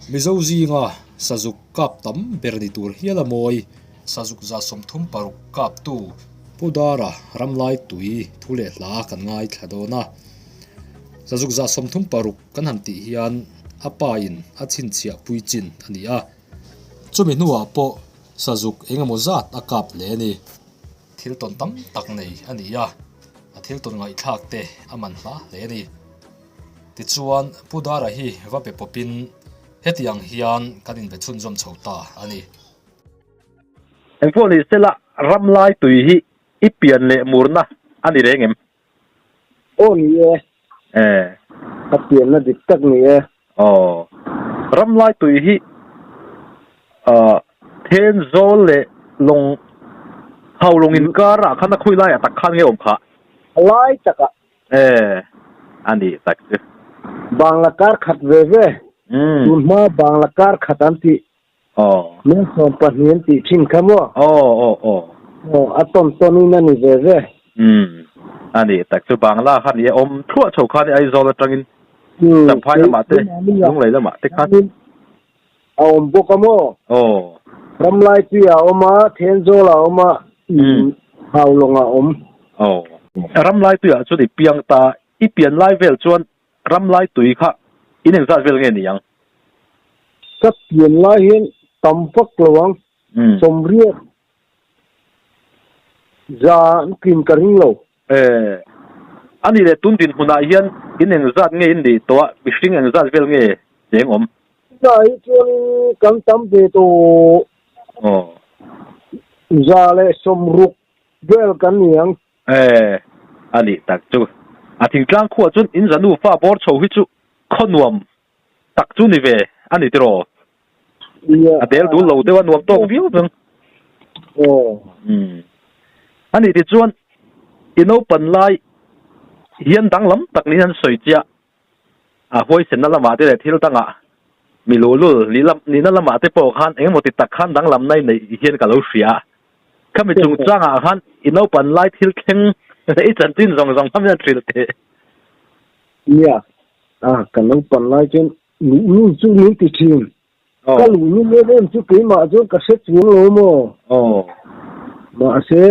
Mizo zinga sazuk kap tam ber ni tur hial a mawi. Sazuk 36 kaptu Pu Dara ramlai tui thu leh hla kan ngaithla dawn a. Sazuk 36 kan han tih hian a pa in a chhinchhiah pui chin a ni a. Chumi hnuah pawh sazuk eng emaw zat a kap hle a ni. Thil tawn tam tak nei a ni a, a thil tawn ngaihthlak te a man hla hle a ni. Tichuan, Pu Dara hi va be pawpin hetiang hian kan inbe chhunzawm chho ta a ni. Engpawh ni sela, ram lai tui hi i pian leh murna a ni reng em? Aw ni e. Eh. A pianna dik tak ni e. Aw. Ram lai tui hi ah Thenzawl leh Lawng Haulawng inkar ah khan a khawi laiah tak khan nge awm khah? A lai takah. Eh. A nih tak chu. Bangla kar khat ve ve. Tun hma Bangla kar khat an tih. Aw. Meng 12 an tih thin kha maw? Aw aw aw. Aw, a tawn tawn in a ni ve ve. Umm, a nih tak chu Bangla kha ni e, awm thluah chho kha ni Aizawl atangin Champhai lamah te, Lunglei lamah te khan. A awm bawk a maw? Aw. Ramlaitui ah a awm a, Thenzawl ah a awm a, Haulawng ah a awm. Aw. Ramlaitui ah chuan i piang ta, i pian lai vel chuan Ram lai tui kha in engzat vel nge ni ang? Ka pian lai hian tam vak lo ang, 80 za an tlin ka ring lo. Eh, a nih leh tun dinhmunah hian in engzat nge in nih tawh a, mihring engzat vel nge cheng awm? Tunah hi chuanin kan tam ve tawh 160 vel kan ni ang. Eh, a nih tak chu. A thingtlang khuah chuan in zanu fa bawr chho hi chu khaw nuam tak chu ni ve a ni tiraw? A del dul lo deuh a nuam tawk viau vang. Umm. A nih tichuan i naupan lai hian danglam tak niin an sawi chiah. A huaisenna lamah te leh thil dangah mi luhlul nihna lamah te pawh khan engemaw ti tak khan danglamna i neih hian ka lo hria a. Khami chungchangah khan i naupan lai thil thleng leh i chanchin zawng zawng kha min han hrilh teh. Nia, a ka naupan lai chuan luhlul chu min ti thin. Ka luhlul em em chu keimah chuan ka hre chuang lo maw? Mahse,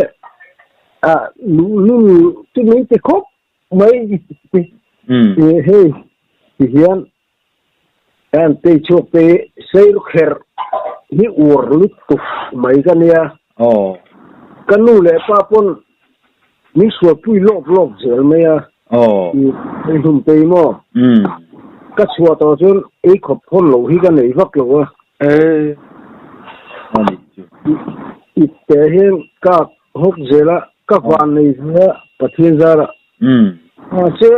a luhlul chu min ti khawp mai. Hei tihian An tei chhuak te hi Seirukherh hi uar lutuk mai ka nia. Ka nu leh pa pawn min hruaipui lawp lawp zel mai a. I hlum tei maw? Ka chhuah tawh chuan ei khawp hawn loh hi ka nei vak lo a. I te hian ka hawk zel a, ka van nei ve a Pathian zarah. Mahse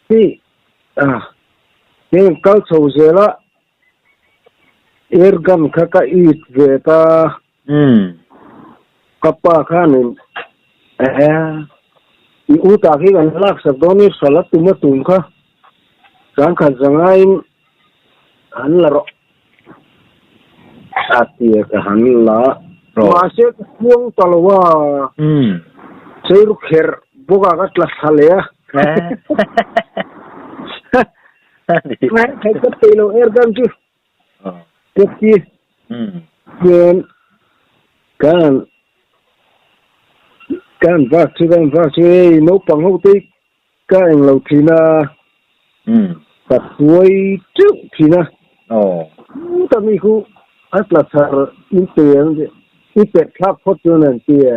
Hi ah heng kal chho zel a air gun kha ka it ve ta ka pa khanin eh i u ta khi kan lak sak dawn i hral a tum a tum kha sangkhat zangaiin han la rawh a tia ka han la mahse ka chuang ta lo a cheiru kher bawk a ka tla thla leh a thei ka peih lo air gun chu ka ti chuan kan kan vak chu kan vak chu hei naupang ho te Ka eng lo thin a, ka tuai teuh thin a. Chuta mi khu a tla chhar in pe ang che, i pet thlak phawt chuan an ti a.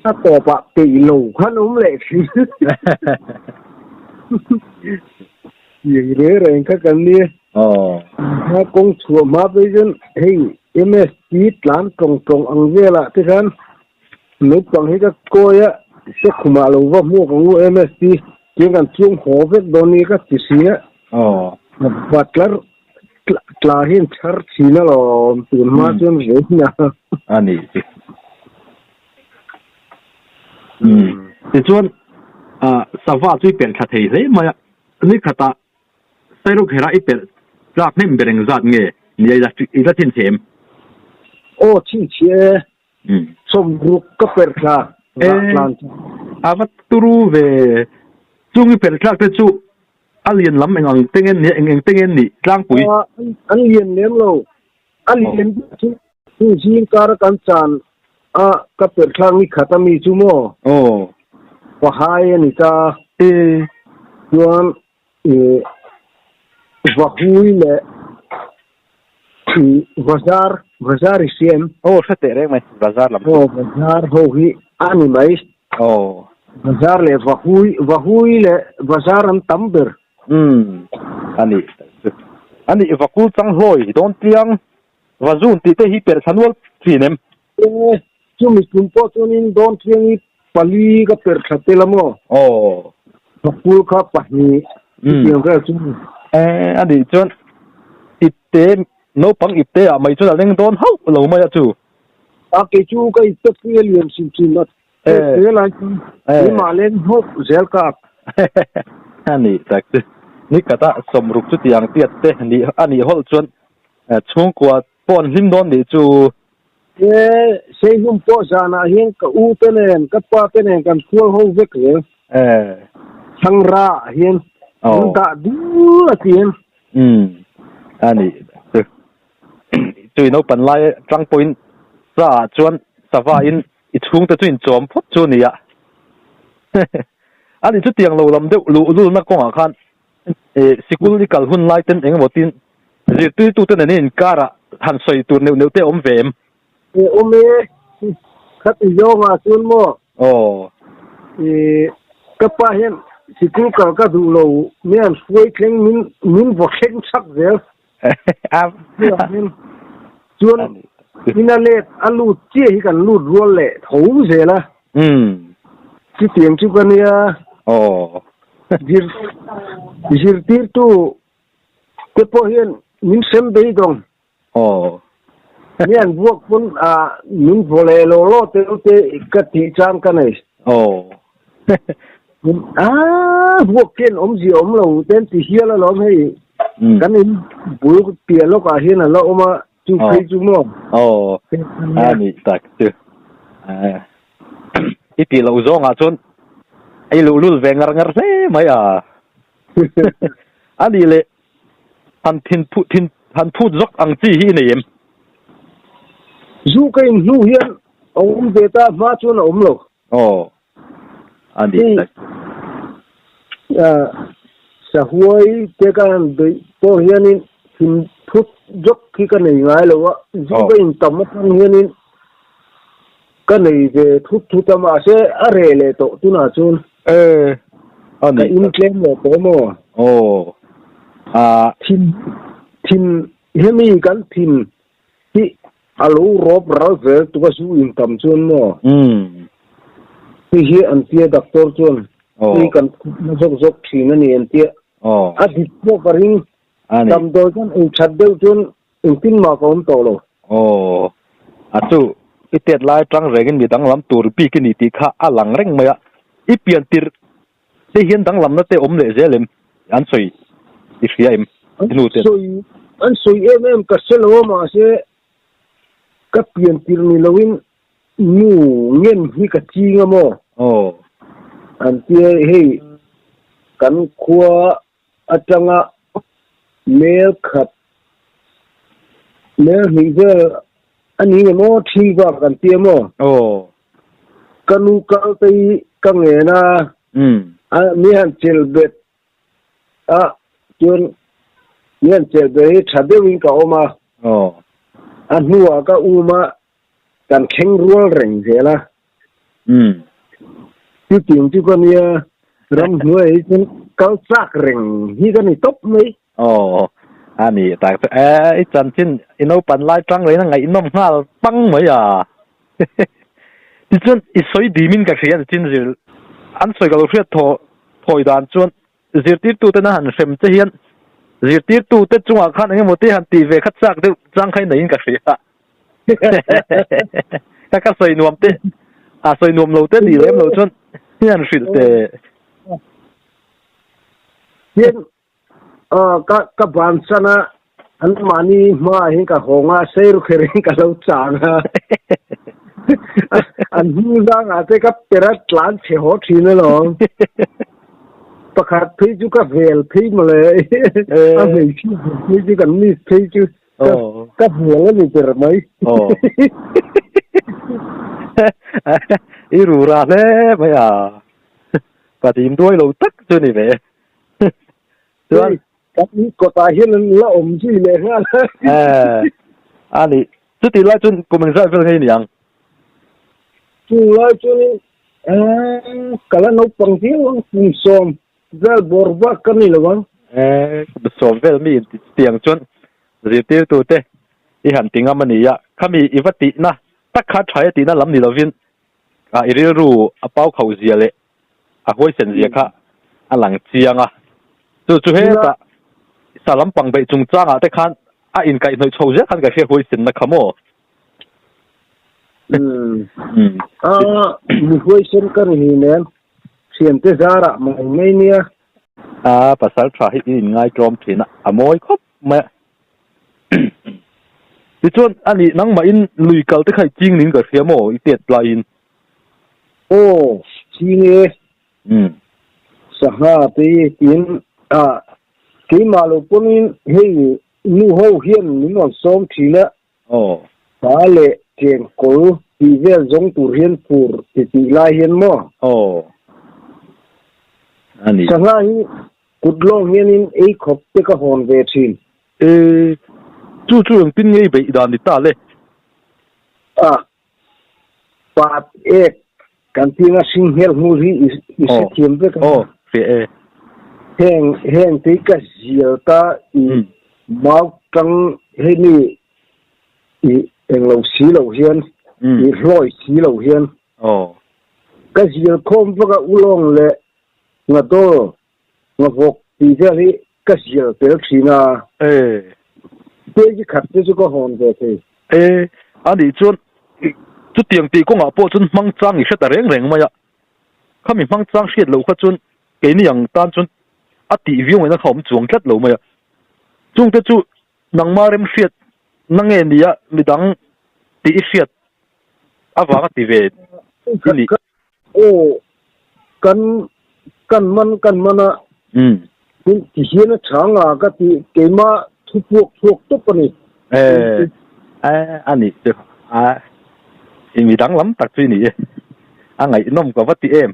A tawpah peih lo khan awm leh thin. Tiang reng reng kha kan nia. Kha kawng chhuah hma phei chuan hei MST tlan tawng tawng ang velah te khan Naupang hi ka kawi a, ka khumah lo va hmuak ang u MST tiang kan chuang haw vek dawn ni ka ti si a. Butler tla hian chhar thin alawm tun hma chuan vawiin a. A ni chu. Tichuan sava chu i perh thla thei hle mai a, nikhatah Sairukherah i perh tlak hnem ber engzat nge nia i la chhinchhe em? Aw chhinchhe e. 60 ka perh thla rah tlan chu. A va turu ve. Chung i perh thlak te chu A lian lam eng ang te nge nia eng eng te nge nih tlangpui? An lian lem lo. A lian ber chu hung zing kara kan chan a ka perh thlak ni khat ami chu maw? Aw. Pahai a ni ta. E. Chuan e Vahui leh Vazar, Vazar i hria em? Aw hre teh reng mai, Vazar lam chu. Aw Vazar ho hi a ni mai. Aw. Vazar leh Vahui, Vahui leh Vazar an tam ber. Umm a nih chu. A nih Vakul chang hlawi dawn tliang Vazun tih te hi perh thla nual thin em? E, chumi tum pawh chuanin dawn tliang hi pali ka perh thla tel a maw? Aw. Vakul kha pahnih chutiang vel chu. E, a nih chuan ipte naupang ipte ah mai chuan a leng dawn hauh lo mai a chu. A kei chu ka ipte pui a lian hrim hrim a He lai chu keimah leng hnawk zel ka ak. A nih tak chu. Nikhat a sawmruk chuti ang tiat te nih a nih hawlh chuan chhungkua pawh an hlim dawn nih chu. He Seihlum pawh zanah hian ka u te nen ka pa te nen kan khual ho vek zel. Thlangra ah hian an dah dul a ti em. Umm a nih chu. Chui naupan lai tang pawhin sa ah chuan sava in I chhungte chu inchawm phawt chu a ni a. A ni chutiang lo lam deuh luh lulna kawngah khan sikul i kal hun lai ten eng emaw tin zirtirtute nen in inkarah han sawi tur neuh neuh te a awm ve em? E awm e, khati zawngah chuan maw? Aw. E ka pa hian sikul kal ka duh lo mi an hruai thleng min min vaw thleng chak zel. Chuan ina let a lut chiah hi kan lut rual leh tho zel a. Chutiang chu ka nia. Zir zirtirtu te pawh hian min hrem beidawng. Mi an vuak pawn min vaw leh law law te te ka tih chang ka nei. Aaa vuak khian awmzia awm lo te an ti hial alawm hei kan in bul piah lawkah hian a la awm a chu phei chu maw. Aw a nih tak chu i tih loh zawngah chuan i luhlul ve ngar ngar hle mai a a nih leh han thin phut thin han phut zawk ang chi hi i nei em? Zu ka in hnu hian a awm ve ta hma chuan a awm lo. Aw a nih tak. Sahuai te ka han beih pawh hianin thin phut zawk hi ka nei ngai lo a, zu ka in tam atang hianin ka nei ve thut thut a mahse a reh leh tawh tunah chuan ka in tlem leh tawh maw? Aw a. Thin thin hemi kan thin hi A lo rawp ral zel tuk a zu in tam chuan maw? Hei hi an tia doctor chuan hei kan khupna zawk zawk thin a ni an tia. A dik pawh ka ring. Damdawi kan ei that deuh chuan engtin mah ka awm tawh lo. Aw. A chu i tet lai atang rengin mi danglam tur bik i ni tih kha a lang reng mai a. I pian tirh te hian danglamna te awm leh zel em? An sawi i hria em? I nu ten. Sawi an sawi em em ka hre lo a mahse ka pian tirh ni loin nu ngen hi ka ching a maw? Aw. An tia hei kan khua atanga mel khat mel hnih vel a ni nge maw thi vak an tia maw? Aw. Ka nu kal te hi ka ngen a, a mi han chelh bet a, chuan mi han chelh bet hi tha deuhin ka awm a, a hnuah ka um a, kan thleng rual reng zel a. Chutiang chu ka nia, ramhnuai hi chuan kal chak reng hi ka ni tawp mai. Aw, a ni tak chu e, i chanchin i naupan lai tang reng a ngaihnawm nghal pang mai a. Tichuan i sawi dimin ka hria nichin zir an sawi ka lo hriat thaw thawi dan chuan zirtirtute na han hrem che hian zirtirtute chungah khan engemaw te han tih ve kha chak deuh chang kha i neiin ka hria. Ka ka sawi nuam te a sawi nuam lo te nih lem lo chuan i han hrilh teh. Hian Ka ka bansan a, an mahni hmaah hian ka hawng a, sei ru kherin ka lo chang a. An hnung zangah te ka per a tlan chhe haw thin alawm. Pakhat phei chu ka vel phei mawle a hmeichhia phei chu kan miss phei chu ka vel a ni ber mai. I rura hle mai a, ka dim duai lo tak chu ni ve. Chuan kan kawtah hian an la awm zui leh nghal. A ni, chutih lai chuan kum engzat vel ngei ni ang? Chung lai chuanin Ka la naupang viau ang, kum sawm vel bawr vak ka ni lo ang. Kum sawm vel mi inti chutiang chuan zirtirtute i han ti ngam a ni a, khami i va tihna tak kha tha e tihna lam ni lovin i rilru a pau khauh zia leh a huaisen zia kha a lang chiang a. Chu chu hetah sa lampang beih chungchangah te khan a inkaihhnawih chho zel khan ka hria huaisenna kha maw? Mi huaisen ka ni hi nen thiante zarah mai mai nia. A pasal tha hi i inngai tlawm thin a, a mawi khawp mai a. Tichuan a nih nangmahin lui kal te kha i ching niin ka hria maw i tet laiin? Aw, ching e. Sangha te tiin a keimah lo pawhin hei nu ho hian min rawn sawm thin a. Aw. Hma leh chengkawl tih vel zawng tur hian fur ti tih lai hian maw? Aw. A ni. Sangha hi kut lawng hianin ei khawp te ka hawn ve thin. E, chu chu engtin nge i beih dan ni ta le? A, pat ek kan tinga hring hmel hmul hi i hrethiam vek a. Aw, hria e. Heng heng te hi ka zial ta i mau tang hemi i englo si lo hian i hlawi si lo hian ka zial khawm vek a ulawng leh ngadawl ngavawk tih vel hi ka zial tel thin a. Page khat te chu ka hawn ve thei. E, a nih chuan chutiang tih kawngah pawh chuan hmang chang i hre ta reng reng mai a. Khami hmang chang hriat loh kha chuan keini ang tan chuan a tih viau ngaihna kha a awm chuang tlat lo mai a. Chungte chu nangma rem hriat na nge nia midang tih i hriat avanga ti ve i nih. Aw, kan kan man kan man a, tin ti hian a tha nga ka ti keimah thu puak chhuak tawp a ni. Eh, a nih chu a i mi danglam tak chu i ni e, a ngaihnawm ka va ti em,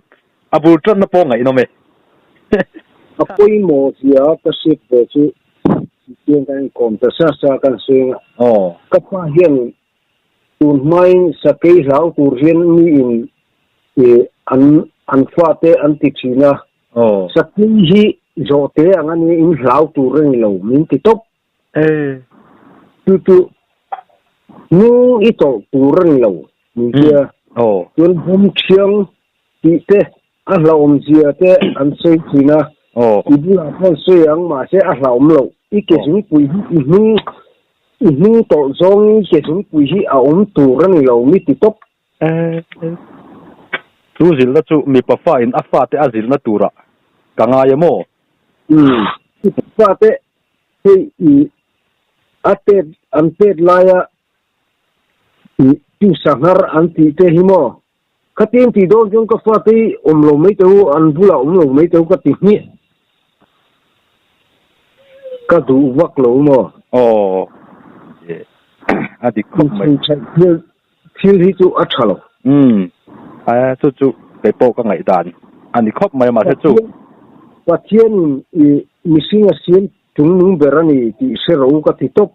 a bul tanna pawh ngaihnawm e. A pawimawh zia ka hriat ve chu tiang kan inkawm ta sa sa kan sawi ang a, ka pa hian Tun hmain sakei hlau tur hian miin an an fate an ti thin a, sakei hi zawhte ang a nia in hlau tur a ni lo min ti tawp. Chu chu hnung i tawlh tur a ni lo min ti a, chuan bawm thiang tih te a hlauhawm zia te an sawi thin a, i bulah pawh an sawi ang mahse a hlauhawm loh, i ke zungpui hi i hnung i hnung tawlh zawngin i ke zungpui hi a awm tur a ni lo mi ti tawp. Chu zilhna chu mipa fa in a fate a zilhna turah ka ngai a maw? Umm, i fate hei i a tet an tet laia i chu sanghar an tih te hi maw? Khatin tih dawn chuan ka fate hi awm lo mai teh u, an bulah awm lo mai teh u ka ti hmiah. Ka duh vak lo maw? Aw, a dik khawp mai. Inchhungchhaih thil thil hi chu a tha lo. Umm, a chu chu kei pawh ka ngaihdan a ni khawp mai mahse chu. Pathianin i mihring a siam chungnung ber a ni tih hre ro ka ti tawp.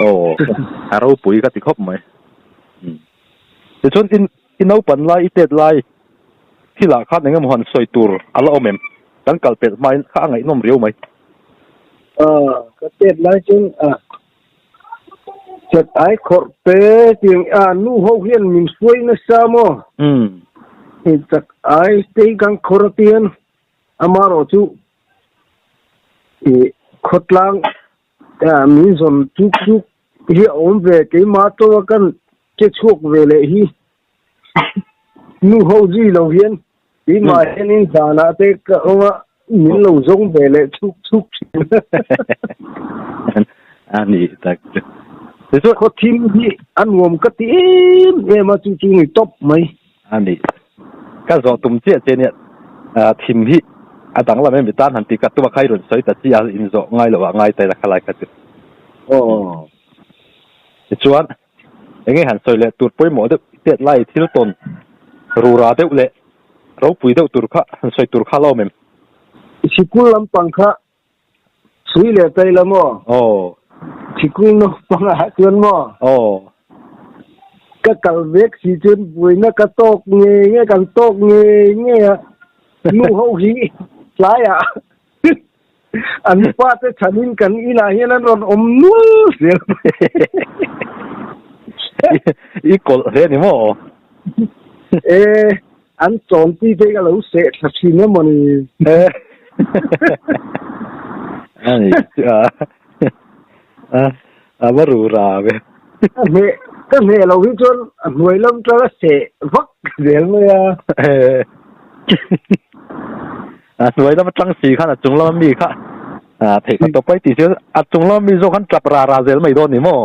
Aw, a ropui ka ti khawp mai. Tichuan in i naupan lai i tet lai thilah khan eng emaw han sawi tur a la awm em? Kan kal pelh hmain kha a ngaihnawm riau mai. Aw, ka tet lai chuan a chat ai khawrh te tiang a nu ho hian min hruai nasa maw? Chak ai te hi kan khawrh atian amaherawh chu Ih khawtlang min zawn chuk chuk hi a awm ve keimah tawha kan che chhuak ve leh hi nu ho zui lo hian keimah hianin zanah te ka awm a min lo zawng ve leh chuk chuk thin a ni tak chu. Khaw thim hi a nuam ka ti em em a chu chu ni tawp mai. A ni. Ka zawh tum chiah che nia. Thim hi a danglam em tan han ti ka tuma kha i rawn sawi ta chi a inzawh ngai lo ah ngai ta ila khalai kha chu. Aw. Tichuan enge han sawi leh tur pawimawh deuh tet lai thil tawn rura deuh leh ropui deuh tur kha han sawi tur kha a la awm em? Sikul lampang kha Sui leh tai la maw? Aw. Sikul naupang ah chuan maw? Aw. Ka kal vek si chuan buaina ka tawk nge nge kan tawk nge nge a nu ho hi tlai ah an pa te chhan in kan in ah hian an rawn awm nual zel mai. I kawlh hle ni maw? E An chawnti te ka lo seh thla thin emaw ni. Ani chu a a va ru ra ve. Ka hne ka hne lo hi chuan a hnuai lam tang a seh vak zel mai a. A hnuai lam atang si khan a chung lama mi kha a theih kha tawp mai tih chu a chung lama mi zawk khan tap ra ra zel mai dawn ni maw.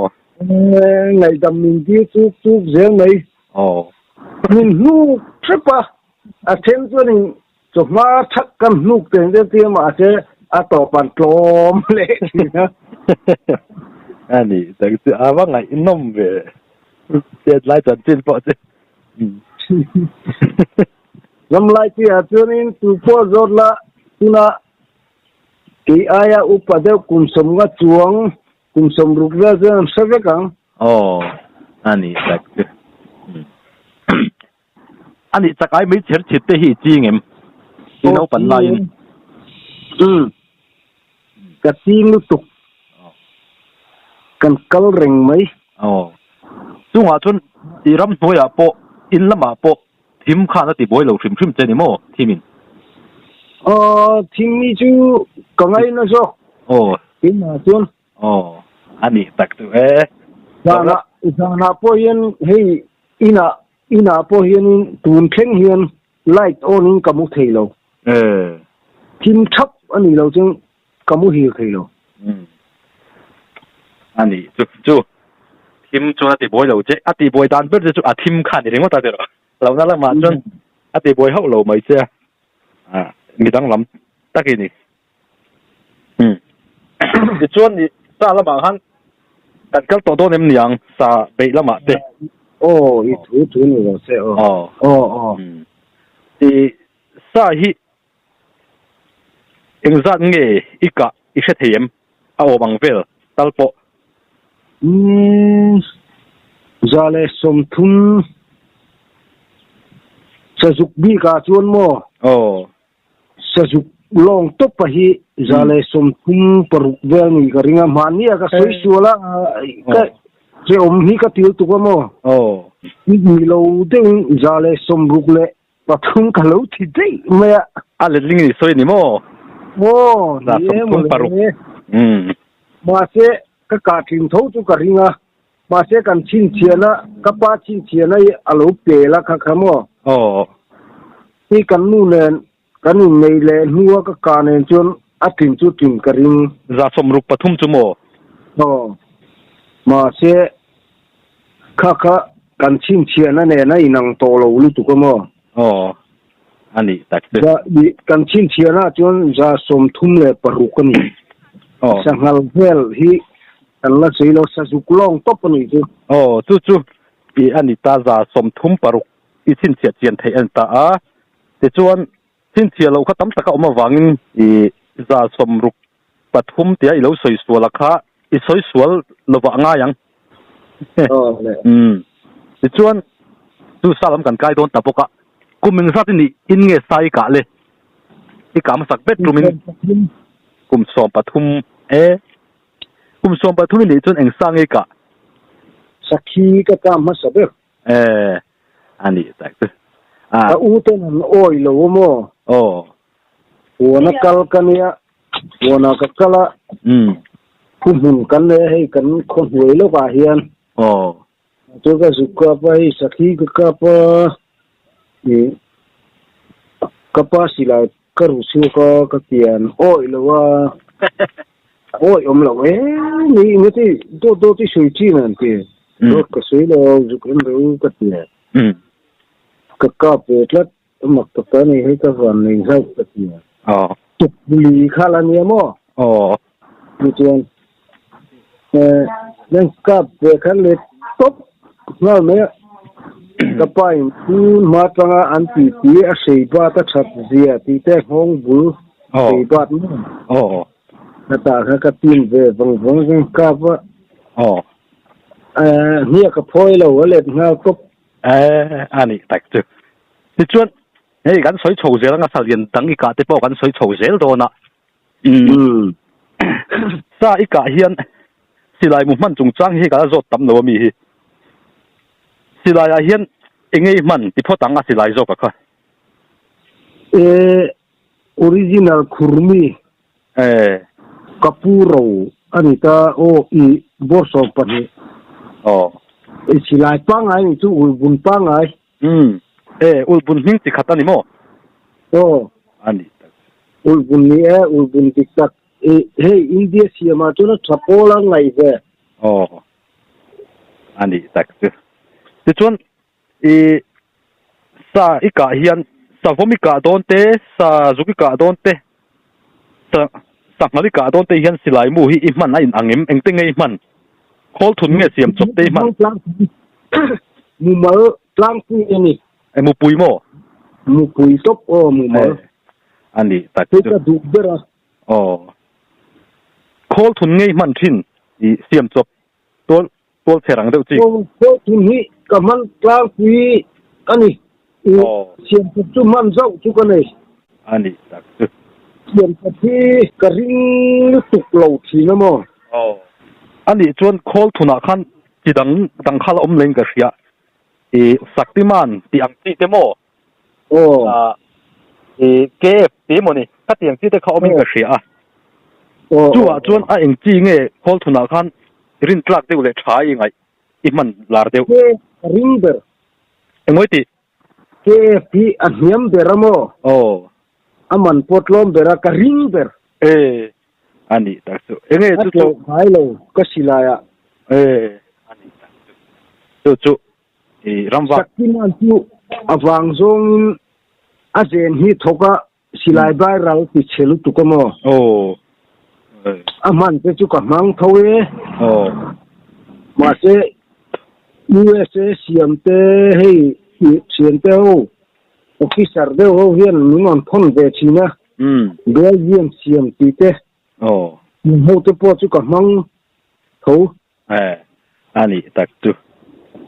Ngaihdam min dil chuk chuk zel mai. Aw. Min hnuk hrep a, a then chuanin chawhma thak kan hnuk teng deuh tia mahse a tawp an tlawm leh thin a. A ni, tak chu a va ngaihnawm ve. Chet lai chuan chin pawh chu. Ramlai tihah chuanin tu pawh zawt la tunah kei aia upa deuh kum sawmnga chuang kum sawmruk vel chuan an hre vek ang. Aw, a ni tak chu. A nih chak ai mai chher chhit te hi i ching em? I naupan laiin. Umm, ka ching lutuk. Kan kal reng mai. Aw, chungah chuan i ramhnuaiah pawh, in lamah pawh thim khan a ti buai lo hrim hrim che ni maw thimin? Aw, thim hi chu ka ngaina zawk. Aw. Keimah chuan. Aw, a nih tak chu e. Zanah, zanah pawh hian hei inah, inah pawh hianin tun thleng hian light on in ka mu thei lo. E. Thim thap a nih loh chuan ka muhil thei lo. Umm. A nih chu, chu thim chuan a ti buai lo che, a ti buai dan ber che chu a thim kha a ni ringawt a ti rawh. Lohna lamah chuan a ti buai hauh lo mai che a, ah, midang lam tak i ni. Tichuan i sa lamah khan kan kal tawh dawn em niang sa beih lamah te. Aw i thu thu ni lo se aw. Aw. Aw aw. I sa hi engzat nge i kah i hre thei em? A awm ang vel tal pawh. Umm 130 sazuk bikah chuan maw? Aw. Sazuk lawng tawpa hi 136 vel ni ka ring a, mahni a ka sawi sual a, ka hrehawm hi ka til tuk a maw? Aw. Ni lo deuhin 163 ka lo thi daih mai a. A letling i sawi ni maw? Aw, ni e maw le. Mahse, ka kah tling tho chu ka ring a, Mahse kan chhinchhiahna, ka pa chhinchhiahna hi a lo pel a kha kha maw? Aw. Hi kan nu nen kan inneih leh hnua ka kah nen chuan a tlin chu tlin ka ring. 163 chu maw? Aw. Mahse kha kha kan chhinchhiahna nen a inang tawh lo lutuk a maw? Aw. A nih tak chu. Za, i, kan chhinchhiahna ah chuan 136 a ni. Aw. Sanghal vel hi Kan la sawi lo, sazuk lawng tawp a nih chu. Aw, chu chu i a ni ta, 36 i chhinchhiah chian theih a ni ta a. Tichuan, chhinchhiah loh kha tam taka awm avangin i 63 tia i lo sawi sual a kha i sawi sual lovah a ngai ang. Aw le. Umm. Tichuan, chu sa lam kan kai dawn ta bawk a, kum engzat i nih in nge sa i kah le? I kah hmasak bet tumin kum 13 e. Kum 13 i nih chuan eng sa nge kah? Sakhi ka kah hmasa ber. Eh, a nih tak chu. A. Ka u ten an awi lo a maw? Aw. Huana kal ka nia, huana ka kal a. Umm. Thu hmun kan nei a hei kan khaw hnuai lawkah hian. Aw. Chu ka zuk kap a hei sakhi ka kap a, ih ka pa silai Ka ru chhuak a, ka pian awih lo a, awih awm lo e, ni enge ti dawt dawt i sawi chin an ti, dawt ka sawi lo, zuk en reuh ka ti a, ka kap ve tlat. Mak tak ta ni hei ka van nei zauh ka ti a. Aw. Tukpui kha la nia maw? Aw. Chu chuan eh nan kap ve kha let tawp nghal mai a. Ka pa in tun hma tanga an ti ti a hrei bat a that zia tih te nghawng bul hrei bat maw? Aw. Ka tah kha ka tin ve vang vang vang kap a. Aw. Eh hniak a phawi lo a let nghal tawp. Eh a nih tak chu. Tichuan hei kan sawi chho zel anga salian dang i kah te pawh kan sawi chho zel dawn a. Umm. Sa i kah hian silai mu hman chungchang hi ka la zawt tam lo a mi hi. Silai ah hian eng nge i hman ti phawt ang a silai zawk a kha. Eh original khurmi. Eh. Ka pu ro a ni ta aw i bawrhsawm pahnih. Aw. I silai pangngai nih chu ulbun pangngai. Umm. Eh ulbun hming chi khat a ni maw? Aw. A ni tak. Ulbun ni e, ulbun dik tak. I hei India siamah chuan a tha pawl a ngaih ve. Aw. A ni tak chu. Tichuan I sa i kah hian savawm i kah dawn te, sa zuk i kah dawn te, sa sanghal i kah dawn te hian silai mu hi i hman a in ang em? Engte nge i hman? Khawl thun nge siam chawp te i hman? Mumal tlangpui a ni. E mupui maw? Mupui tawp aw mumal. A ni tak chu. Hei ka duh ber a. Aw. Khawl thun nge i hman thin i siam chawp tual Tual chher ang deuh chi. Aw thun hi ka hman tlangpui a ni. I siamkhat chu hman zauh chu ka nei. A ni tak chu. Siamkhat hi ka ring lutuk lo thin a maw? Aw. A nih chuan khawl thunah khan chi dang dang kha la awm leng ka hria. I Saktiman tih ang chi te maw? Aw. I KF tih emaw ni? Khatiang chi te kha awmin ka hria a. Aw. Chuah chuan a eng chi nge khawl thunah khan rin tlak deuh leh tha i ngaih i hman lar deuh? KF a ring ber. Engawi tih? KF hi a hniam ber a maw? Aw. A man pawh tlawm ber a, ka ring ber. E, a nih tak chu. Enge chu chu? A tlawh ngai lo ka silai ah. E, a nih tak chu. Chu chu i ramvak. Shaktiman chu a vang zawngin a zen hi thawk a, silai bai ral ti chhe lutuk a maw? Aw. A hman te chu ka hmang tho e. Aw. Mahse USA siam te hei i thian te ho officer deuh ho hian min rawn thawn ve thin a. Belgium siam tih te. Aw. Ho te pawh chu ka hmang tho. Eh, a nih tak chu.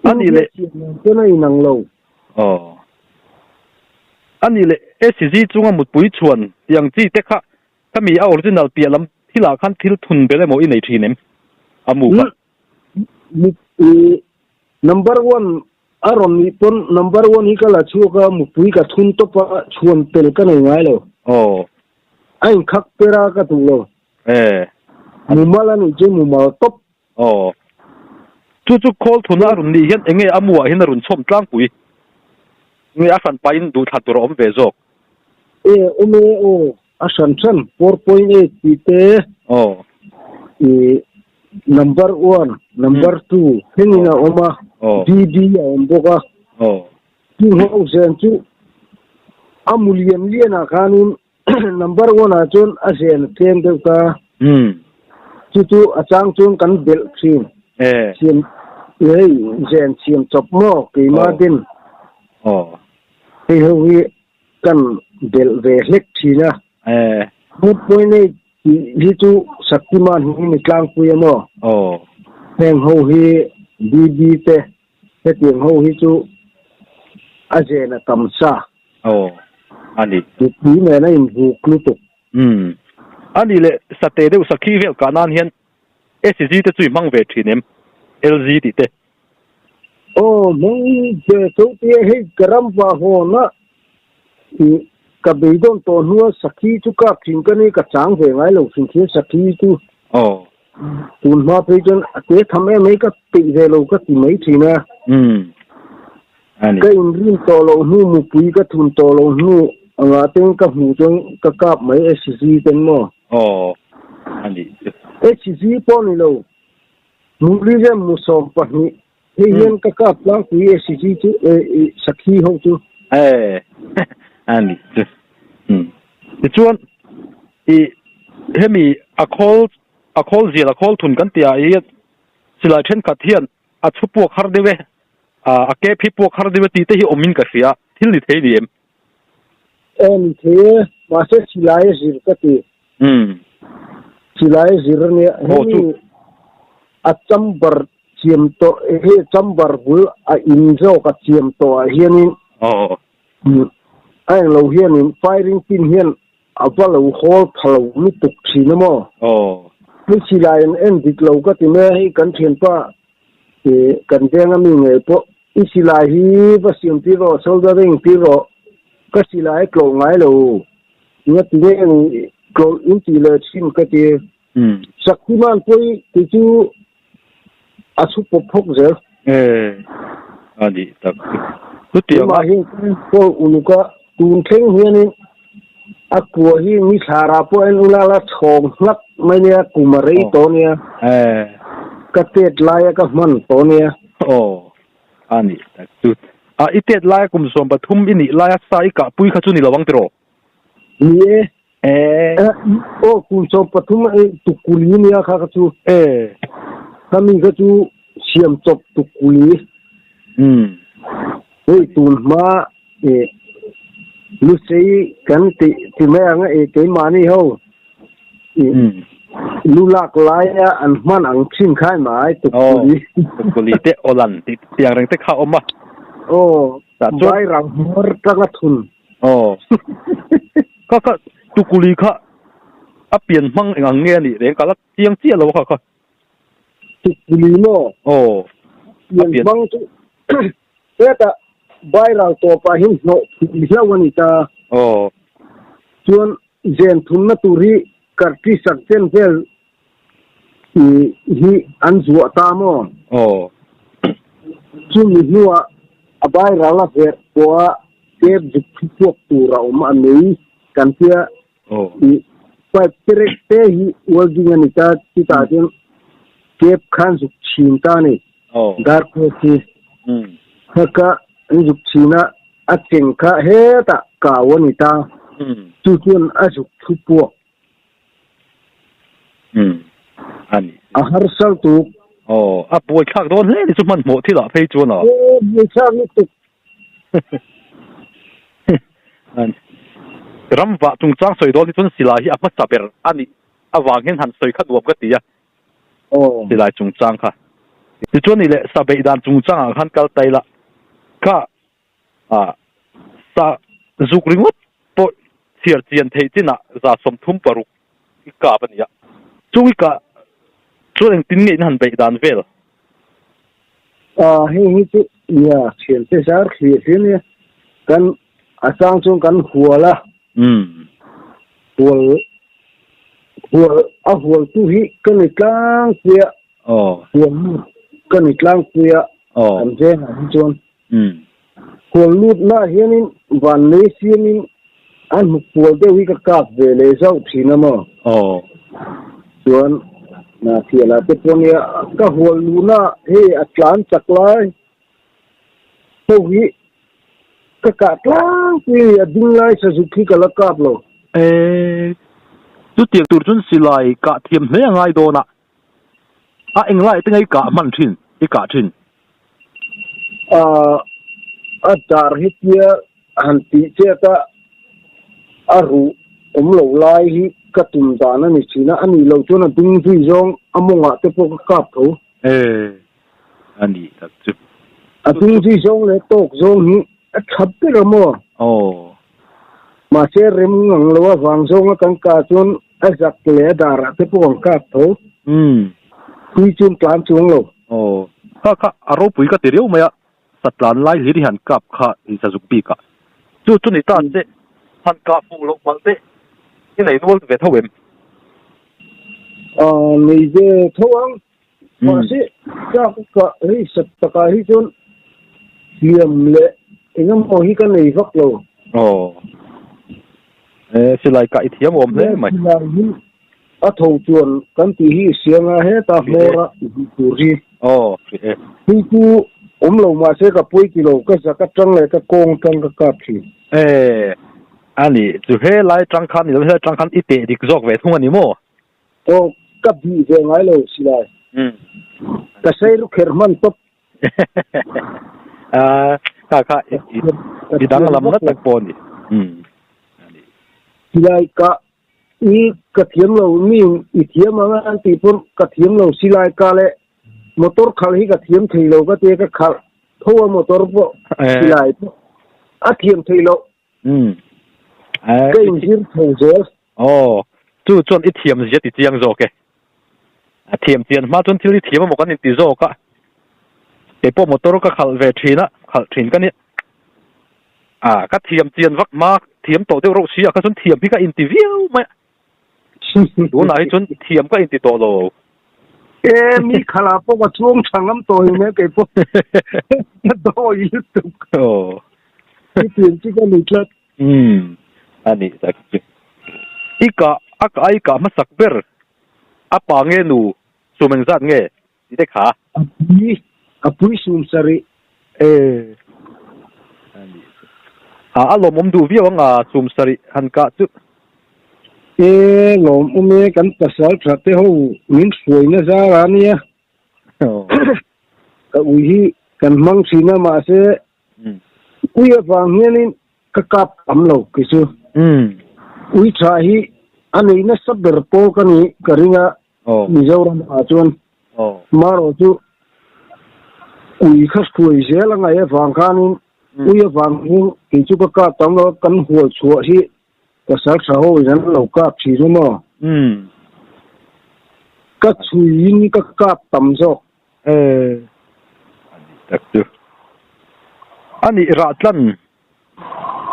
A nih leh. Chuan a inang lo. Aw. A nih leh SCG chunga mutpui chhuan tiang chi te kha ka mi a original piah lam thilah khan thil thun bel emaw i nei thin em? A mu kha. Mutpui number one a rawn nih pawn number one hi ka la chhuak a mutpui ka thun tawp a chhuan tel ka nei ngai lo. Aw. A inkhak per a ka duh lo. Eh. Mumal a nih chu mumal tawp. Aw. Chu chu khawl thuna a rawn nih hian enge a muah hian a rawn chhawm tlangpui? Nge a hran pahin duhthla tur a awm ve zawk? E, awm e aw. A hran hran 4.8 tih te. Aw. I number one, number two thlengin a awm a. Aw. DD a awm bawk a. Aw. Chung ho zen chu a mu lian lianah khanin Number one ah chuan a zen a tlem deuh ta. Chu chu a chang chuan kan belh thin. Siam hei zen siam chawp maw keimah den. Hei ho hi kan belh ve hlek thin a. 4.8 tih hi chu Shaktiman hi ni tlangpui a maw. Heng ho hi BB te Hetiang ho hi chu a zen a tam sa. Aw, a ni. Mipui nen a inbuk lutuk. Umm. A nih leh sate deuh sakhi vel kah nan hian SG te chu i hmang ve thin em? LG tih te. Aw, hmang ve tho tia hei ka ram vah hawn a i ka beidawn tawh hnua sakhi chu kap thin ka ni ka chang ve ngai lo thin khian sakhi chu. Aw. Tun hma phei chuan a te tham em mai ka peih ve lo ka ti mai thin a. Ani. Ka inrin tawh loh hnu mupui ka thun tawh loh hnu angah ten ka hmuh chuan ka kap mai HG ten maw. Aw ani chu. HG pawh ni lo. Muli rem mu 12 hei hian ka kap tlangpui HG chu sakhi ho chu. Eh. A ni chu. Umm. Tichuan i hemi a khawl a khawl zial a khawl thun kan tih ah hian silai thenkhat hian a chhu puak har deuh e, a ke phi puak har deuh e tih te hi awmin ka hria, thil ni thei ni em? Aw ni thei e, mahse silai a zir ka ti. Umm. Silai a zir a nia, hemi a chamber chiam tawh hei chamber bul a in zawk a chiam tawh ah hianin Aw. a englo hianin firing pin hian A va lo hawl pha lo lutuk thin a maw? Aw. Hei silai an en dik lo ka ti mai a, hei kan thianpa ih kan venga mi ngei pawh i silai hi va siam tir rawh, soldering tir rawh, ka silai a tlawh ngai lo, nia ti nge tlawh in tih leh thin ka ti. Shaktiman pawh i ti chu a chhu pawp phawk zel. E, a nih tak chu. Chutiang a. Keimah hian ka enkawl uluk a, tun thleng hianin a kua hi ni thlarah pawh en ula la chhawng hlak mai nia, kum a rei tawh nia. E. Ka tet laia ka hman tawh nia. Aw, a nih tak chu. A, i tet laia kum 13 i nih laia sa i kahpui kha chu ni lo ang tiraw? Ni e. E. Aw kum 13 tukuli nia kha kha chu. E. Khami kha chu siam chawp tukuli. Um. Hei tun hma e lusei kan ti ti mai ang e keimahni ho. Um. Lu lak laia an hman ang thin khai mai tukuli. Tukuli te awlan ti tiang reng te kha awm a. Aw. Vai rang hmawr tanga thun. Aw. Kha kha tukuli kha a pian hmang eng ang nge a nih reng ka la chiang chiah lo kha kha. Tukuli maw? Aw. A pian hmang chu hetah viral tawpah hian hnawh phui hlauh a ni ta. Aw. Chuan zen thunna tur hi karti sak chen vel hi an zuah ta maw? Aw. Chumi hnuah a viral a verh pawha tep zuk thu puak tur a awm a nei kan tia i pipe terek te hi welding a ni ta chutah chuan tep khan zuk chhin ta a ni dar khaw khi kha kha an zuk chhin a a cheng kha hetah kau a ni ta chu chuan a zuk thu puak A harsal tuk. Aw, a buaithlak dawn hle ni chu hmanhmawh thil ah phei chuan a. Aw, buaithlak lutuk. Ram vah chungchang sawi dawn hi chuan silai hi a hmasa ber a nih avang hian han sawi kha nuam ka ti a. Aw. Silai chungchang kha. Tichuan nih leh sa beih dan chungchang ah khan kal ta ila kha A sa zuk ringawt pawh chhiar chian theih chinah 36 i kap a ni a. Chung i kah chuan engtin nge in han beih dan vel? A, hei hi chu nia thiante zar thlir hle nia. Kan a chang chuan kan hual a. Umm. Hual hual a hualtu hi ka ni tlangpui a. Aw. Hual lut ka ni tlangpui a. Aw. Kan vengah hi chuan. Umm. Hual lutna hianin van nei siamin a hnuk pual deuh hi ka kap ve leh zauh thin a maw? Aw. Chuan na thiala te pawh nia ka hual luhna hei a tlan chak lai ho hi ka kah tlangpui a ni, a ding lai sazuk hi ka la kap lo. E, chutiang tur chuan silai kah thiam hle a ngai dawn a. A englai te nge i kah hman thin, i kah thin? A, a dar hi tia han tih chet a, a ruh awm lo lai hi ka tum dan a ni thin a, a nih loh chuan a ding zui zawng a mawngah te pawh ka kap tho. E, a nih tak chu. A ding zui zawng leh tawk zawng hi a tha ber a maw? Aw. Mahse rem ngang lo avang zawnga kan kah chuan A zak leh a darah te pawh an kap tho. Umm. Tui chuan tlan chuang lo. Aw. Kha kha a ropui ka ti riau mai a, satlan lai hlir hi han kap kha i sazuk bik ah. Chu chu ni ta che, han kah fuh loh palh te i nei nual ve tho em? Aw, nei ve tho ang. Mahse, ka ka hei sat takah hi chuan hliam leh eng emaw hi ka nei vak lo. Aw. E, silai kah i thiam awm hle mai. Silai hi a tho chuan kan tih hi i siang a, heta hmawra i hmuh tur hi. Aw, hri e. Hei chu awm lo mahse ka pawi ti lo, ka zak atang leh ka kawng atang ka kap thin. E ani chu he lai tang khan ni lo he tang khan i te dik zawk ve thung ani maw? Aw ka bih ve ngai lo silai. Ka sei ru kher hman tawp. A kha kha i danglam na tak pawh ani. Silai ka i ka thiam lo mi i thiam ang an tih pawn ka thiam lo silai ka leh motor khalh hi ka thiam thei lo ka tia ka khalh tho a motor pawh silai pawh a thiam thei lo. Ka inzir tho zel. Aw chu chuan i thiam zia ti chiang zawk e. A thiam chian hma chuan thil i thiam emaw kan inti zawk a. Kei pawh motor ka khalh ve thin a, khalh thin ka nia. A ka thiam chian vak hma thiam tawh deuh reuh si a kha chuan thiam hi ka inti viau mai a. Tunah hi chuan thiam ka inti tawh lo. E mi khala pawh ka chuang tha ngam tawh hi mai kei pawh. Ka dawi lutuk. Aw. Ni tiang chu ka ni tlat. Umm a nih tak chu. I kah a kah a i kah hmasak ber a pa nge nu sum engzat nge ti te kha? A pui a pui sum sarih. E a nih chu. A a lawmawm duh viau ang a sum sarih han kah chu. E lawmawm e kan pasal tha te ho min hruaina zar a nia. Ka ui hi kan hmang thin a mahse Ui avang hianin ka kap tam lo kei chu. Ui tha hi a nei nasa ber pawl ka ni ka ring a Mizoram ah chuan marawh chu ui kha hruai zel a ngaih avang khanin ui avang hian kei chu ka kap tam lo a kan hual chhuah hi pasal tha ho in an lo kap thin a maw. Ka chhuiin ka kap tam zawk. Eh, a nih tak chu. A nih rah tlan,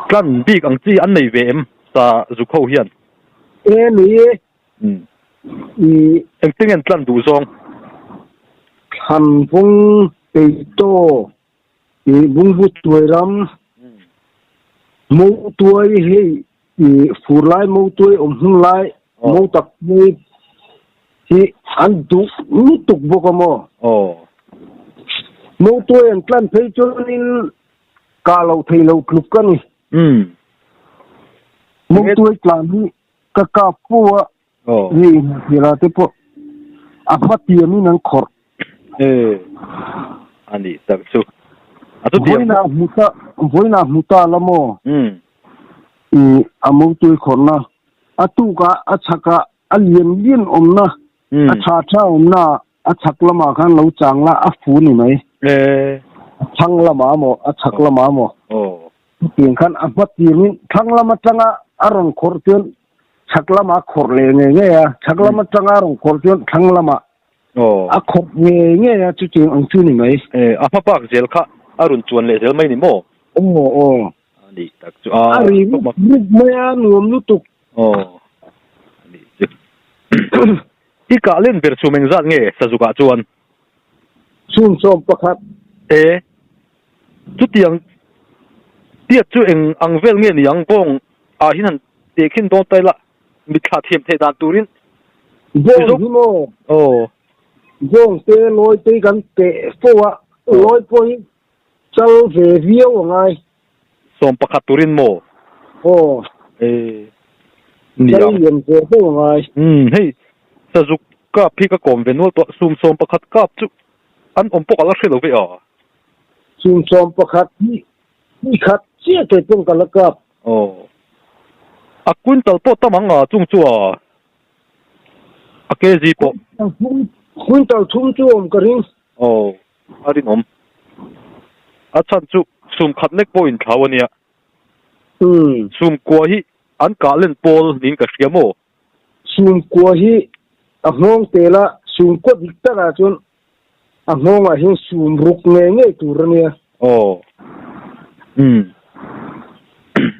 tlan bik ang chi an nei ve em sa zuk ho hian? E ni e. Umm. I. Engtin nge an tlan duh zawng? Thlan vung peito, i bungbu tuai ram, mo tuai hei i fur lai mo tuai awm hun lai mo tak mai hi an duh lutuk bawk a maw? Aw. Mo tuai an tlan phei chuanin kah loh theih loh tluk a ni. Umm. Mo tuai tlan hi ka kap fo a, hei inhmuhthira te pawh a hma tiamin an khawrh. E a nih tak chu. A chu tiam. Vawiinah hmu ta, vawiinah hmu ta la maw? Umm. I a motui khawrhna, a tukah a chhakah a lian lian awmna, a tha tha awmna a chhak lamah khan lo chang la a fu ni mai. E. A thlang lamah maw, a chhak lamah maw. Aw. Chutiang khan a hma tiamin thlang lam atanga a rawn khawrh chuan chhak lamah a khawrh leh ngei ngei a, chhak lam atanga a rawn khawrh chuan thlang lamah a khawrh ngei ngei a, chutiang ang chu ni mai. E, a hma bak zel kha a rawn chuan leh zel mai ni maw? Aw aw. A nih tak chu a. A ri rup rup mai a, nuam lutuk. Aw, a nih chu. I kah len ber chhum engzat nge Sazukah chuan? Chhum 11. E, chutiang tiat chu eng ang vel nge ni ang bawng ah hian han tehkhin dawn ta ila mitthla thiam theih dan turin. Bawng hi maw? Aw. Bawng te lawi te hi kan teh fo a, lawi pawh hi chal ve viau a ngai. 11 turin maw? Aw. E, ni Chal ang. lian ve fo a ngai. Umm, hei Sazuk kap hi ka kawm ve nual tawh, sum 11 kap chu an awm pawh ka la hre lo ve a. Sum 11 hi ni khat chiah kei pawh ka la kap. Aw. A quintal pawh tam ang a chung chu a, a kg pawh. Quintal thum chu awm ka ring. Aw, a rinawm. A chhan chu sum khat lek pawh inthlau a nia. Umm. Sum kua hi an kah len pawl niin ka hria maw? Sum kua hi a nghawng tel a, sum kua dik takah chuan a nghawngah hian sum ruk ngei ngei tur a nia. Aw. Umm.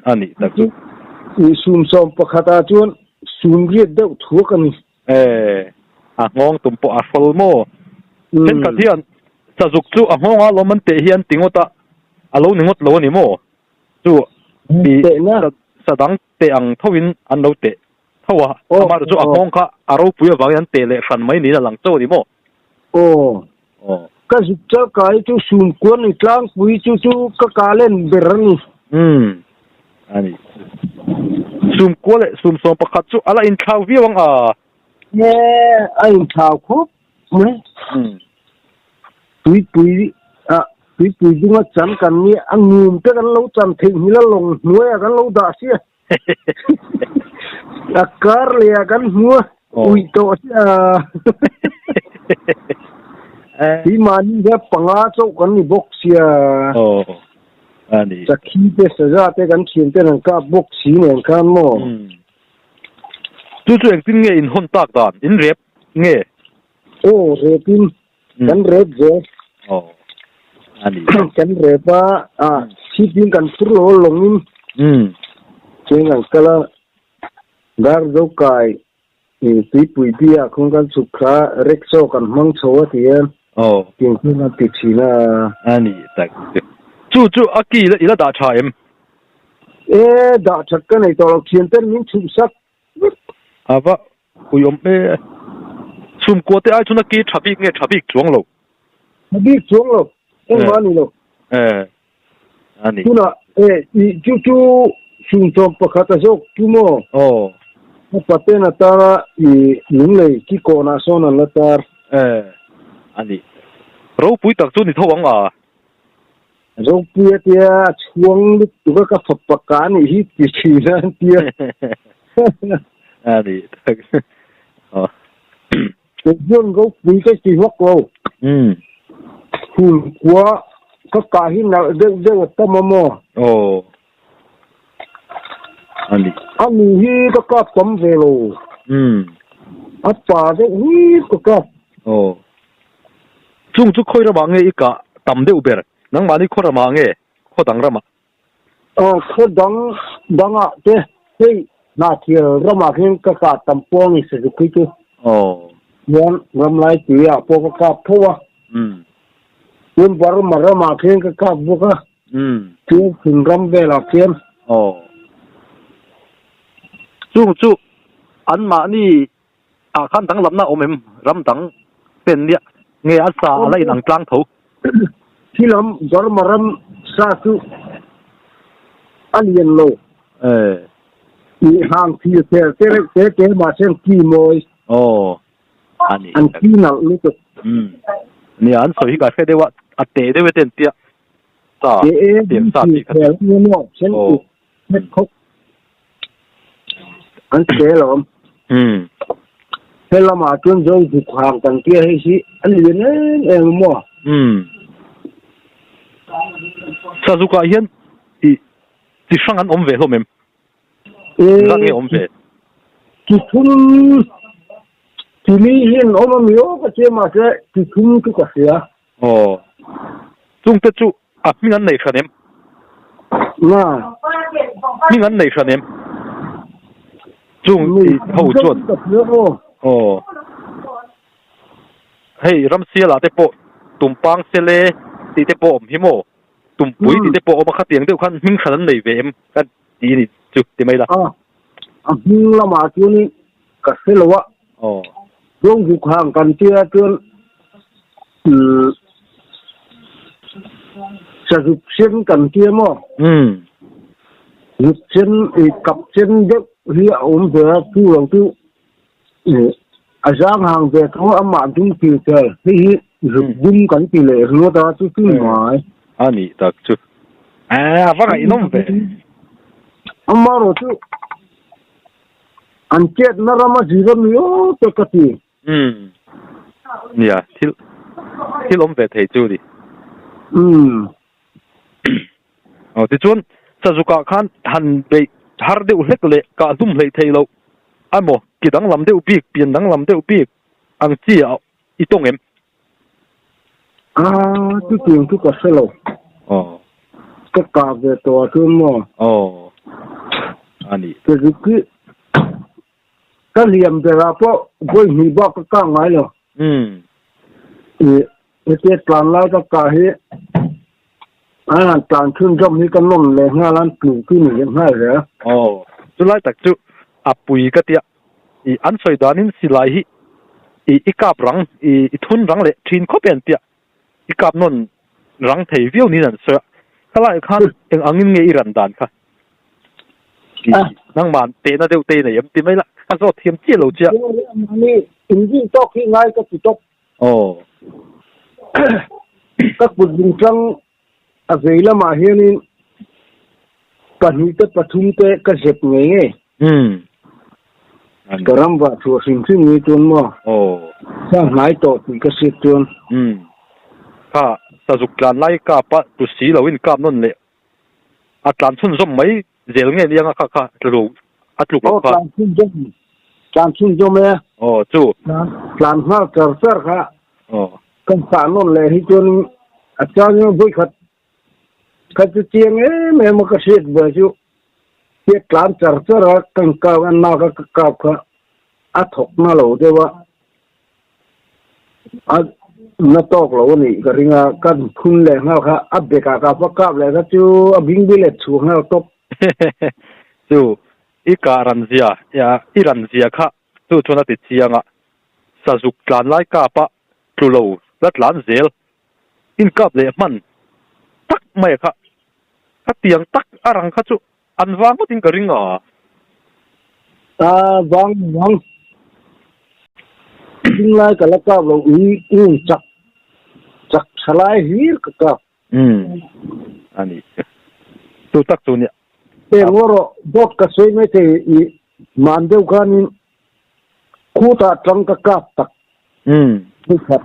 A nih tak chu. I sum 11 ah chuan sum riat deuh thuak a ni. E, a nghawng tum pawh a hrawl maw? Thenkhat hian sazuk chu a nghawnga lawm an teh hi an ti ngawt a, a lo ni ngawt lo a ni maw? Chu i sa dang teh ang thoin an lo teh tho a, amaherawhchu chu a nghawng kha a ropui avangin an teh leh hran mai niin a lang chauh a ni maw? Aw, ka zuk chal kai chu sum kuan ni tlangpui chu chu ka kah len ber a ni. Umm. A ni. Sumkua leh sumsawm pakhat chu a la inthlau viau ang a. E, a inthlau khawp mai. Tuipui ah tuipui dunga chan kan nia, a ngum te kan lo chan theihnghilh a lawng hnuaiah kan lo dah sia. A kar leh ah kan hmu a, uih tawh sia. Keimahni hian panga chauh kan ni bawk sia. Sakhi te saza te kan thian ten an kap bawk si nen khan maw. Chu chu engtin nge in hawn tak dan? In rep nge? Aw repin kan rep zel. Aw ani. Kan rep a, a chhipin kan phur lo lawngin. Cheng an kal a, dar zo kai tuipui bia khawn kan chhuk kha rickshaw kan hmang chho a ti a. Aw. Tiang khan a ti thin a. Ani tak chu. Chu chu a ki i la dah tha em? E dah that ka nei tawh lo, thian ten min chhuh sak A va ui awm e. Chhumkua te ai chuan a ki tha bik nge tha bik chuang lo? Tha bik chuang lo, engmah a ni lo. E, a ni. Tunah e, i chu chu chhungchawm pakhat a zawk chu maw? Aw. A paten a tar a, i lunglei ki kawnah sawn an la tar. E, a ni. Ropui tak chu ni tho ang a. Ropui a tia a chhuang lutuk a ka fapa ka anih hi ti thin a an tia. A ni tak. Aw. Kei chuan ropui ka ti vak lo. Phul kua ka kah hi nalh deuh deuh a tam a maw? Aw. A ni. A ni hi ka kap tam ve lo. A pa deuh hi ka kap. Aw. Chung chu khawi ramah nge i kah tam deuh ber? Nangmahni khaw ramah nge khaw dang ramah? Aw, khaw dang dangah te hei Hnahthial ramah hian ka kah tam pawh a ni Sazuk hi chu. Aw. Chuan ramlai tuiah pawh ka kap tho a. Chuan Burma ramah khian ka kap bawk a. Chuan Chhun ram velah khian. Aw. Chung chu anmahni Ah khan danglamna a awm em? Ram dang pen nia nge a sa a la inang tlang tho? Khi lam Burma ram sa chu a lian lo. I hang thil ther te reuh te te mahse an ki mawi. Aw a ni. An ki nalh lutuk. Umm nia an sawi hi ka hre deuh a, a te deuh e te an tia sa tiang sa tih kha chu. Aw. An che alawm. Umm. He lamah chuan zo zuk hang kan tia hei hi a lian em em a maw? Umm. Sazukah hian i chi hrang an awm ve hlawm em? Engzat nge awm ve? Chi thum chi li hi an awm a mi aw ka tia mahse chi thum chu ka hria. Aw. Chungte chu a hming an nei hran em? Na. Hming an nei hran em? Chung i ho chuan. Aw. Hei Ramsiala te pawh Tumpang Sele tih te pawh awm hi maw? Tumpui tih te pawh awm a khatiang deuh khan hming hran an nei ve em? Ka ti ni chu ti mai la. A hming lamah chuanin ka hre lo a. Aw. Zawngzuk hang kan tia chuan umm sazuk sen kan tia maw? Umm. Zuk sen i kap sen deuh hi a awm ve a, chu lo chu a zang hang ve tho a, amah dum thil tel hei hi zuk dum kan ti leh ringawt a, chu chu ni mai. A nih tak chu. A va ngaihnawm ve. Amaherawh chu An chetna rama zir a mi aw te ka ti. Umm. Nia, thil thil awm ve thei chu ni. Umm. Aw tichuan Sazukah khan han beih har deuh hlek leh kah hlum hleih theih loh emaw ki danglam deuh bik, pian danglam deuh bik ang chi a i tawng em? Ah, chutiang chu ka hre lo. Aw. Ka kah ve tawh ah chuan maw? Aw. A ni. Ka zuk hi ka liam berah pawh vawi hnih bak ka kah ngai lo. Umm. I hetia tlan lai ka kah hi an han tlan chhunzawm hi ka nawm leh nghal a, an tlu chu ni leh nghal zel. Aw. Chulai tak chu a pui ka tia. I an sawi danin silai hi i i kap rang i i thun rang leh thin khawp e an tia i kap nawn rang thei viau niin an sawi a, khalaiah khan eng angin nge i ran dan kha? Nangman tehna deuh te i nei em ti mai la, ka zawt thiam chiah lo chiah. Mahni inrin tawk hi ngai ka ti tawp. Aw. Ka kut dingtlang a vei lamah hianin pahnih te pathum te ka zep ngei ngei. Umm. Ka ram vah chhuah hrim hrim ni chuan maw? Aw. Sa hnai tawh tih ka hriat chuan. Umm. Kha sazuk tlan lai kap a tu si lo in kap nawn leh a tlan chhunzawm mai zel nge nia kha kha tlu a tluk loh kha. Aw tlan chhunzawm tlan chhunzawm e. Aw chu. Tlan tlan nghal char char kha. Aw. Kan sah nawn leh hi chuan a chang vawikhat Kha chu chiang em em a ka hriat buai chu hriat tlan char char a kan kap a nak a ka kap kha a thawk na lo deuh a a na tawk lo a nih ka ring a ka phun leh nghal kha a bek ah kap a kap leh kha chu a bing bi let chhuak nghal tawp. Chu i kah ran zia i ran zia kha chu chuan a ti chiang a sazuk tlan lai kap a tlu lo la tlan zel Inkap leh hman tak mai kha ka tiang tak a rang kha chu an vang ngawtin ka ring a. A vang vang Dinglai ka la kap lo ui ung chak chak tha lai hlir ka kap. Umm a ni chu tak chu nia. Eng erawh dawt ka sawi mai thei i man deuh khanin Khutah tang ka kap tak ni khat.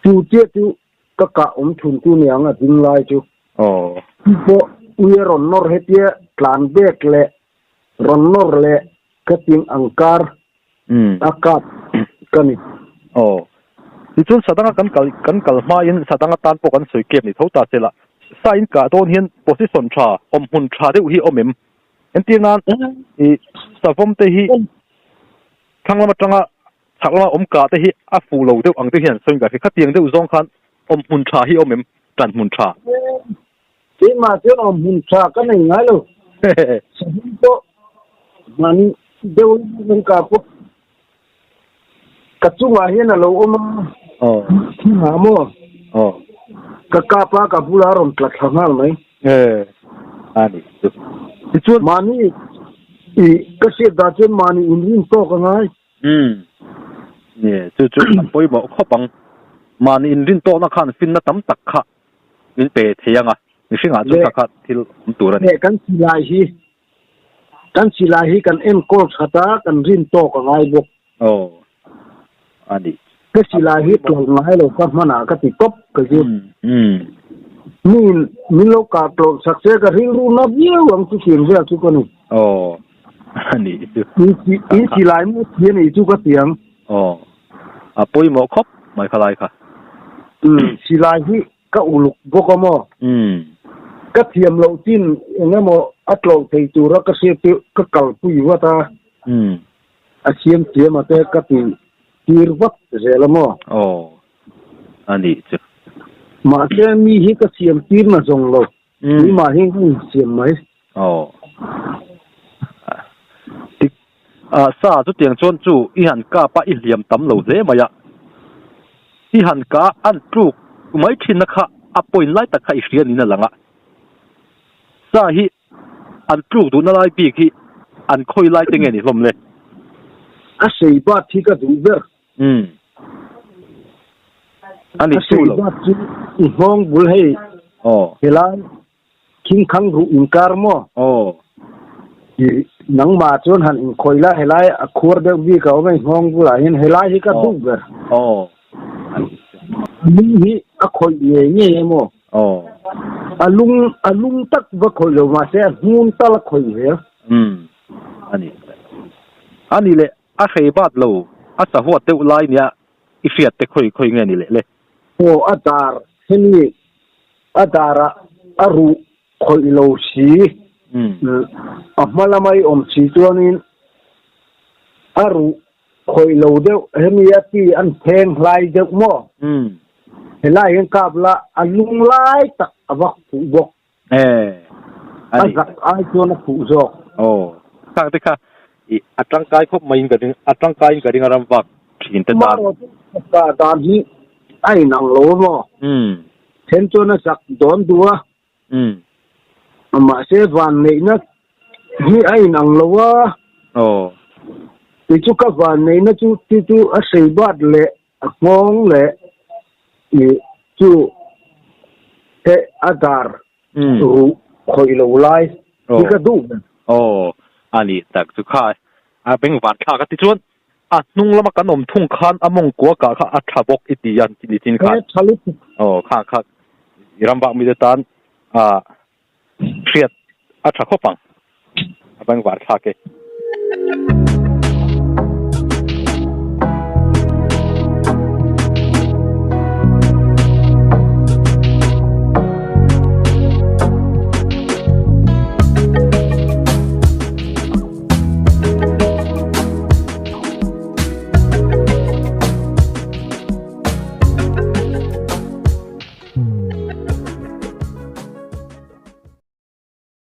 Chu chiah chu ka kah awm thun tu niang a ding lai chu. Chu pawh ui a rawn nawr hetia tlan bek leh rawn nawr leh ka ting ang kar a kap ka ni. Tichuan Sadanga kan kal kan kal hmain Sadanga tan pawh kan sawi kep ni tho ta se la. Sa in kah dawn hian position tha, awmhmun tha deuh hi awm em? Entir nan i savawm te hi thlang lam atanga chhak lama awm kah te hi a fuh lo deuh ang te hian sawi ka hria. Khatiang deuh zawng khan awm hmun tha hi awm em? Tan hmun tha. Keimah chuan awm hmun tha ka nei ngai lo. Savawm pawh hman deuh in kan kah pawh ka chungah hian a lo awm a. Thingah maw? Ka kap a, ka bulah a rawn tla thla nghal mai. A ni chu. Tichuan. Mahni i ka hriat dah chuan mahni inrin tawk a ngai. Umm. Ni, chu chu a pawimawh khawp ang. Mahni inrin tawkna khan finna tam tak kha min pe thei ang a, mihringah chu kha kha thil awm tur a ni. Leh kan silai hi Kan silai hi kan enkawl that a, kan rin tawk a ngai bawk. Aw, a ni. Ka silai hi tlawh ngai lo ka hmanah ka ti tawp ka chu. Miin min lo kah tlawh sak se ka rilru na viau ang chu thiam vel chu ka ni. Aw, a ni chu. In silai maw thi a nih chu ka ti ang. Aw, a pawimawh khawp mai khalai kha. Silai hi Ka uluk bawk a maw? Ka thiam loh chin eng emaw a tlawh thei tura ka hriat chu ka kalpui vat a, a siam thiam a te ka ti tir vat zel a maw? Aw, a nih chu. Mahse mi hi ka siam tir na zawng lo, keimah hi ka insiam mai. Aw. Tik ah sa chutiang chuan chu i han kap a i hliam tam lo hle mai a. I han ka an tluk mai thinna kha a point lai tak kha i hria niin a lang a. Sa hi an tluk duhna lai bik hi an khawi lai te nge ni hlawm le? A sei bat hi ka duh ber. Umm. A ni chu lo. A sei bat chu i nghawng bul hei. Aw. Helai Thingkhang ruh inkar maw? Aw. I nangmah chuan han inkhawih la, helai a khuar deuh bik a awm a, i nghawng bulah hian helai hi ka duh ber. Aw. A lung hi a khawih ngei ngei em aw? Aw. A lung a lung tak va khawih lo mahse a hnun tal a khawih zel. Umm. A ni. A ni leh a hrei bat lo, a sahuat deuh lai nia i hriat te khawi khawi nge ni leh le? Aw a dar hemi a darah a ruh khawih lo si, a hma lama i awm si chuanin a ruh khawih lo deuh hemi a ti an pheng hlai deuh maw? Helai hian kap la a lung lai tak a va fuh bawk. A zak ai chuan a fuh zawk. Aw, khang te kha i a tangkai khawp maiin ka ring, a tangkaiin ka ring a ram vak thin te tan. Marawh dan hi a inang lo maw? Then chuan a zak dawn duh a. Mahse vanneihna hi a inang lo a. Aw. Kei chu ka vanneihna chu chu chu a sei bat leh a nghawng leh ih chu he a dar ruh khawih lo lai hi ka duh ber. Aw, a ni tak chu kha a bengvar thlak a tichuan a hnung lama kan awm thung khan a mawngkua kah kha a tha bawk i ti a ni chin khan. He tha lutuk. Aw kha kha i ram vak mite tan a hriat a tha khawp ang a bengvar thlak e.